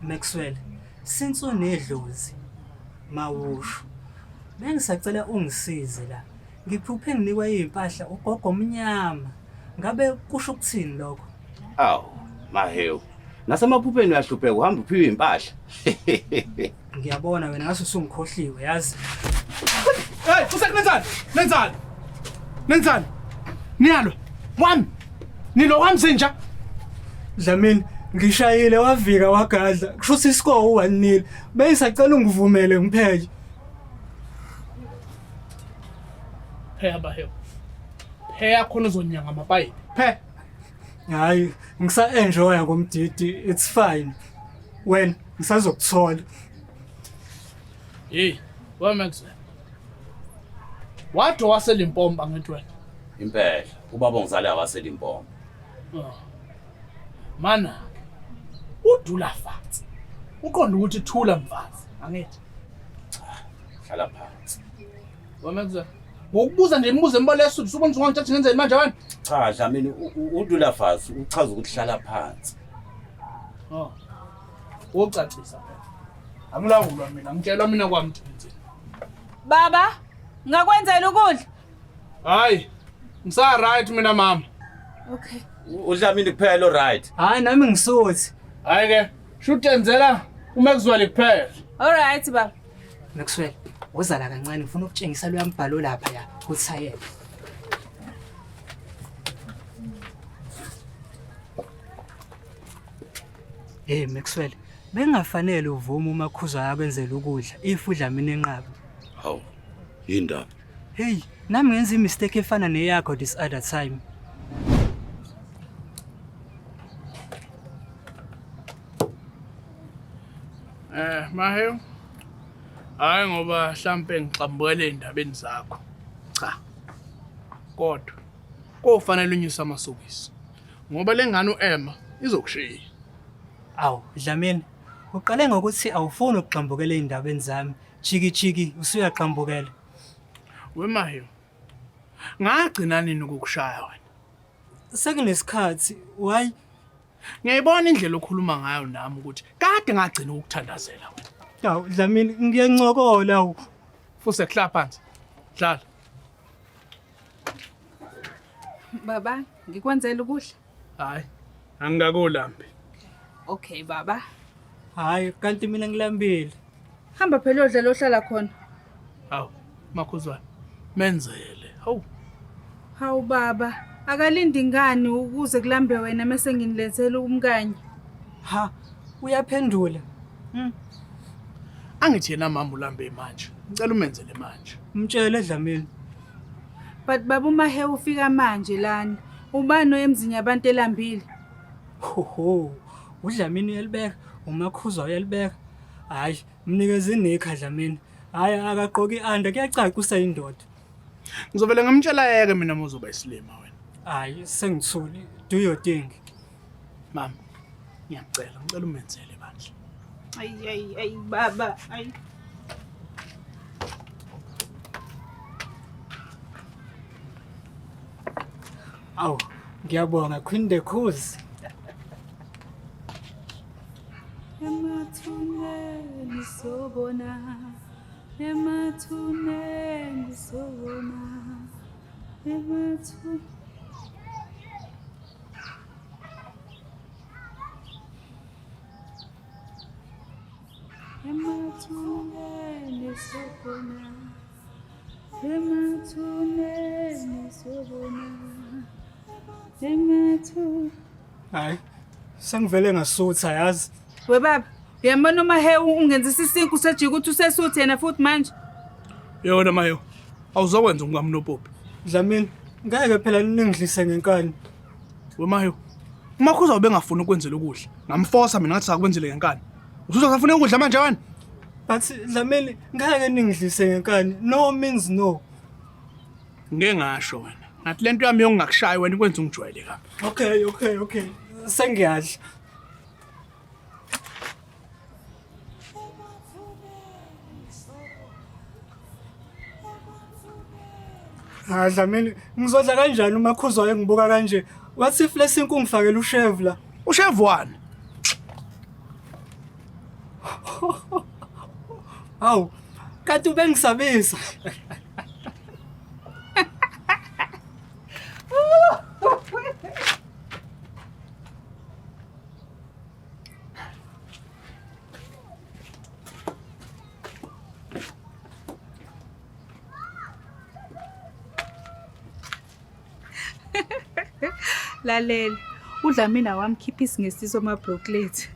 Maxwell, since unedlozi mawusho. Bengisacela ungisize la. Ngiphuphe nginikwa izimpahla ugogo omnyama. Ngabe kusho ukuthini lokho? Awu, Mahewu. Nasemaphupheni uyahlupheka uhamba uphiwe impahla. Ngiyabona wena ngase usungikhohliwe yazi. Hey, usekunenzani? Nenzani? Nenzani? Niyalwa. Wami. Nilo wami zinja. Dlamini ngishayile wavika wagadla. Kusho ukuthi iscore u1-0. Bengisacela ungivumele ngipheke. Pheya bahewu. Pheya khona uzonyanga amapayipi. Phe. Hayi, ngisa enjoy ngomdidi. It's fine. Wena ngisazokuthola. Hey, we Maxwell. Wathi waseLimpopo angithi wena. Impela, ubaba ongizala waseLimpopo. Oh. Mana udula fatsi. Uqonda ukuthi thula mfazi, angithi? Hlala phansi. We Maxwell. Ngokubuza nje imibuzo embalwa esuthu usubona ukuthi ungangithatha ngenzeni manje wena? Cha Dlamini udula fasi uchaza ukuthi hlala phansi. Oh. Ucacisa phela. Angilawulwa mina, ngitshelwa mina kwami ukuthi ngenzeni. Baba, ngakwenzela ukudla. Hayi, ngisa right mina mama. Okay. UDlamini kuphela right. Hayi nami ngisuthi. Hayi ke, shuthi enzela uma kuzwele kuphela. All right baba. Maxwell, wozala kancane ngifuna ukutshengisa loya mbhalo lapha ya kuthayela. Hey Maxwell, bengafanele uvume uma Khuzwayo akwenzela ukudla if udla mina enqaba. Hawu, yindaba. Hey, nami ngenza imistake efana neyakho this other time. Eh, Mahewu. Hayi ngoba mhlampe ngixambukele endabeni zakho. Cha. Kodwa kofanele unyuse amasokisi. Ngoba lengane uEmma izokushiya. Awu, Dlamini, uqale ngokuthi awufuni ukugxambukela ey'ndabeni zami. Jiki jiki usuyagxambukela. WeMahewu. Ngagcina nini ukukushaya wena? Sekunesikhathi, why? Ngiyayibona indlela okhuluma ngayo nami ukuthi kade ngagcina ukukuthandazela wena. Awu, Dlamini, ngiyancokola awu. Fuse kuhlala phansi. Hlala. Baba, ngikwenzela ukudla. Hayi, angikakulambi. Okay baba. Hayi, kanti mina ngilambile. Hamba phela uyodla la ohlala khona. Hawu, Makhuzwane. Menzele. Hawu. Hawu baba, akalindi ngani ukuze kulambe wena mese nginilethela umkanye. Ha, uyaphendula. Angithi yena mama ulambe manje. Ngicela umenzele manje. Mtshele Dlamini. But baba uMahewu ufika manje lana. Ubani oyemzini yabantu elambile? Ho ho. UDlamini uyalibeka, uMakhuzwa uyalibeka. Hayi, mnikeze inikha Dlamini. Hayi akagqoki i-under kuyacaca useyindoda. Ngizovele ngimtshela yeke mina uma uzoba isilima wena. Hayi, sengithuli. Do your thing. Mama, ngiyacela, ngicela umenzele bandla. Ayi ayi ayi baba, ayi. Awu, ngiyabonga Queen the Cause. Emathuneni sobona, emathuneni sobona, emathuneni. Emathuneni sobona, emathuneni sobona, emathuneni. Hayi, sengivele ngasutha yazi. We baba, uyambona uMahewu ungenzisa isinkwa usejika ukuthi usesuthe yena futhi manje. Yona Mahewu, awuzokwenza umkami nopopi. Dlamini, ngeke phela ningidlise ngenkani. We Mahewu, uMakhuza ubengafuni ukwenzela ukudla. Ngamfosa mina ngathi sakwenzele ngenkani. Usuzosafuna ukudla manje wena? But Dlamini, ngeke ningidlise ngenkani. No means no. Ngeke ngasho wena. Ngathi lento yami yokungakushayi wena ikwenza ungijwayele kabi. Okay, okay, okay. Sengiyadla. Ha Dlamini, ngizodla kanjani uma khuzwayo engibuka kanje? Wathi if lesinku ungifakela ushevu la. Ushevu wani? Hawu, kanti ubengisabisa. Lalela, uDlamini awamkhipha isingesiso amabrooklet.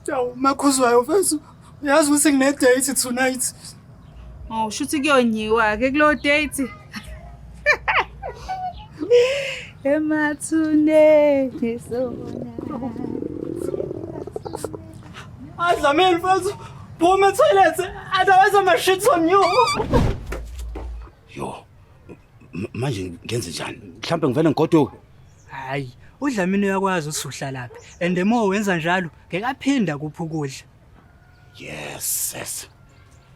Yawu, makhuzwayo mfethu. Uyazi ukuthi ngine date tonight. Oh, shuthi kuyonyiwa ke kulo date. Emathuneni sobona. Adlamini mfethu. Phuma etoilet. Otherwise I'm shit on you. Yo. Manje ngenze njani? Mhlambe ngivele ngigoduke. Hayi, uDlamini uyakwazi ukuthi uhlalaphi. And the more wenza njalo, ngeke aphinda kuphi ukudla. Yes, yes.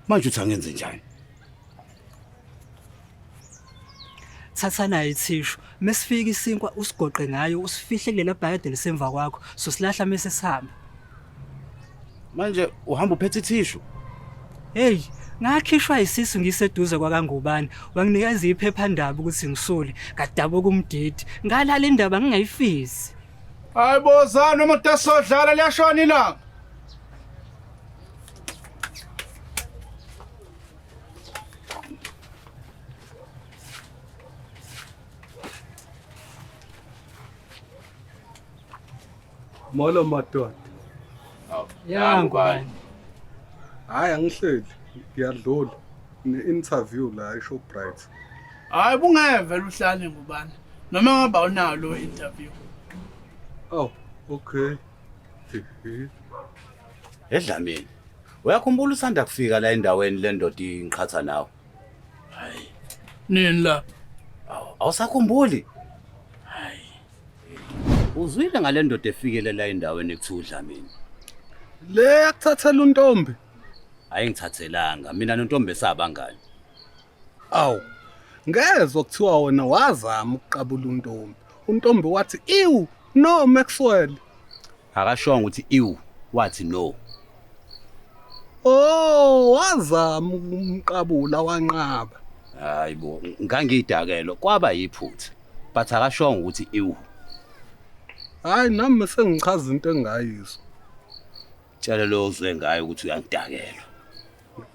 Manje uthi angenze njani? Thatha nayo ithishu. Mesifika isinkwa usigoqe ngayo usifihle kulela bhakede lisemva kwakho. So silahla mase sihamba. Manje uhamba uphethe ithishu. Hey, ngakhishwa isisu ngiseduze kwakangubani. Wanginikeza iphephandaba ukuthi ngisule. Ngadabuka umdidi. Ngalala indaba ngingayifisi. Hayi bozani umuntu esodlala liyashona ilanga. Molo madoda. Ya ngubani. Hayi angihleli, ngiyadlula. Ne-interview la eShoprite. Hayi bungeve uhlale ngubani. Noma ngabe awunayo lo interview. Oh, okay. Hehe. Edlamini. Uyakhumbula usanda kufika la endaweni le ndoda ingiqhatha nawe? Nini la? Awu, awusakhumbuli? Hayi. Uzwile ngale ndoda efikele la endaweni ekuthiwa uDlamini. Le yakuthathela untombi. Ayingithathelanga mina nontombi esabangani. Awu. Ngezwe kuthiwa wena wazama ukuqabula untombi. Untombi wathi, "Ew, no Maxwell." Akashongo ukuthi iwu wathi no. Oh, wazama ukumqabula wanqaba. Hayibo, ngangidakelo kwaba yiphutha. But akashongo ukuthi iwu. Hayi nami sengichaza into engayizwa. Tshela lo uzwe ngayo ukuthi uyangidakelwa.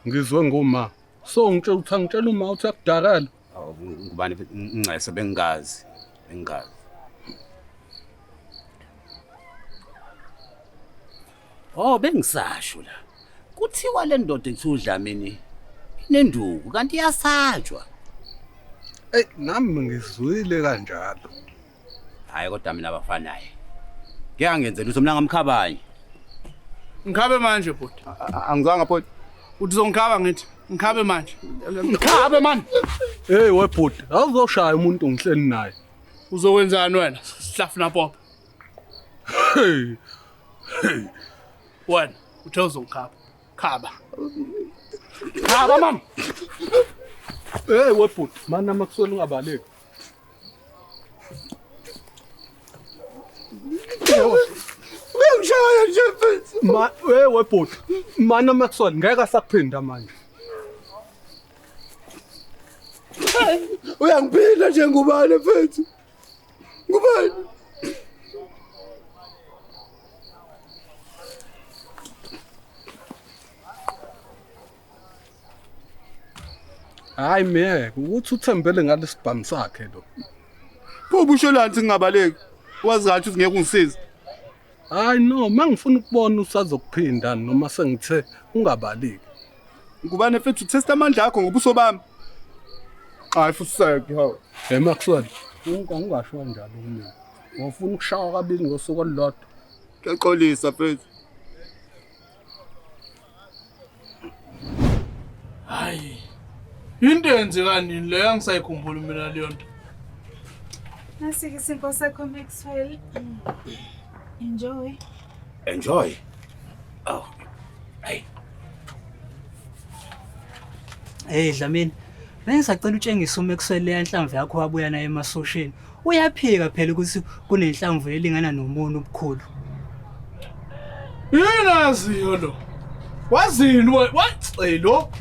Ngizwe ngoma. So ngitshela ukuthi angitshela uma uthi akudakela. Awu ngubani ngcese bengazi. Bengazi. Oh bengisasho la. Kuthiwa le ndoda ethi uDlamini inenduku kanti iyasatshwa. Ey, nami ngizwile kanjalo. Hayi kodwa mina abafanayo. Ngeke angenze lutho mina ngamkhabanye. Ngikhabe manje bhuti. Angizwanga bhuti. Uthi uzongikhaba ngithi. Ngikhabe manje. Ngikhabe man. Hey webhuti, awuzoshaya umuntu ngihleli naye. Uzokwenzani wena? Sihlafuna pop. Hey, Wena uthe uzongikhaba. Khaba. Khaba man. hey webhuti, mana Maxwell ungabaleki. Uyangishaya nje mfethu. Ma hey webhuti, mana Maxwell ngeke asakuphinda manje. Uyangiphinda nje ngubani mfethu? Ngubani? Hayi miyeke, ukuthi uthembele ngalesibhamu sakhe lo. Pho ubushelani singabaleki? Wazi kahle ukuthi ngeke ungisize. Hayi no, mangifuna ukubona usazokuphinda noma sengithe ungabaleki. Ngubane mfethu test amandla akho ngobuso bami. Hayi futhi seke hawu. Hey Maxwell, ungasho kanjalo kumina. Ngofuna ukushawa kabili ngosuku olulodwa. Ngiyaxolisa mfethu. Hayi. Into eyenzeka nini leyo angisayikhumbuli mina leyo nto. Nasi-ke isinkwa sakho Maxwell. Enjoy. Enjoy. Oh. Hey. Hey Dlamini. Bengisacela utshengise uMaxwell leya nhlamvu yakho wabuya nayo emasosheni. Uyaphika phela ukuthi kunenhlamvu elingana nomuntu ubukhulu. Yini aziyo lo? Wazini we? Wacelo.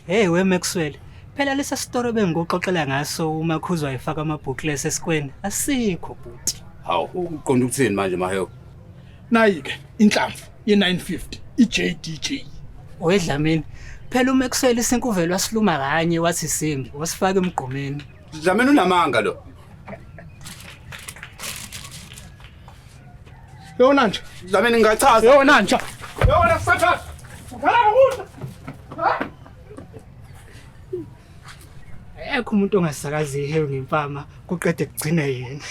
Hey we Maxwell, phela lesa story bengikuxoxela ngaso uma khuzwa efaka amabookless esikweni asikho bhuti. Hawu, uqonda ukuthini manje Mahewu? Nayi ke inhlamvu ye-950 i-JDJ. Wedlamini, phela uMaxwell isinkuvelo wasiluma kanye wathi simbi, wasifaka emgqomeni. Dlamini unamanga lo. Yona nje. Dlamini ngingachaza. Yona nje. Yona sathane. Udlala ngokudla. Akekho umuntu ongasakaza ihewu ngempama kuqede kugcine yena.